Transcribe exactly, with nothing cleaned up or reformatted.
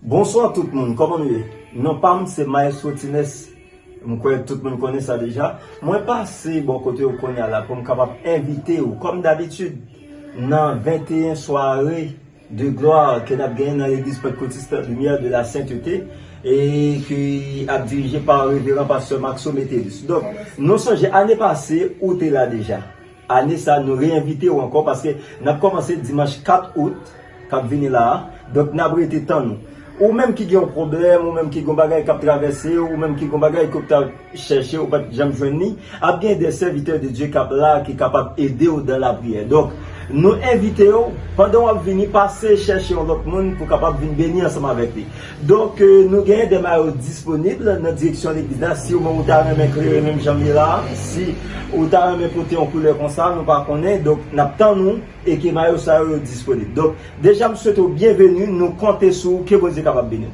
Bonswa tout moun, kòman nou ye? Non pa m se Maestro Tines. M kwè tout moun konnen sa deja. Mwen pase bò kote w kounye a la pou m kapab envite w, kòm dabitid, nan venteyen sware de glwa ke n ap genyen nan legliz Pantekotist Lumière de la Sainteté e ki ap dirije pa Reveran Pastè Maxo Metellus. Donk, nou sonje ane pase, ou te la deja. Ane sa, nou reyenvite w ankò paske n ap kòmanse dimanch kat out k ap vini la a. Donk, n ap rete tann ou. Ou menm ki gen yon pwoblèm, ou menm ki gen yon bagay k ap travèse w, ou menm ki gen yon bagay ke w t ap chèche, ou pa t janm jwenn li, ap gen de sèvitè de Dye k ap la, ki kapab ede w dan lapriyè. Donk, nou envite w, pandan w ap vini, pase chèche yon lòt moun pou kapab vin beni ansanm avèk li. Donk, euh, nou genyen de mayo disponib nan direksyon legliz la. Si ou menm ou ta renmen klere menm jan m ye la, si ou ta renmen pote yon koulè konsa, nou pa konnen. Donk, n ap tann ou e ke mayo sa yo, yo disponib. Donk, deja, m swete w byenveni, nou konte sou ou, ke Bondye kapab beni w.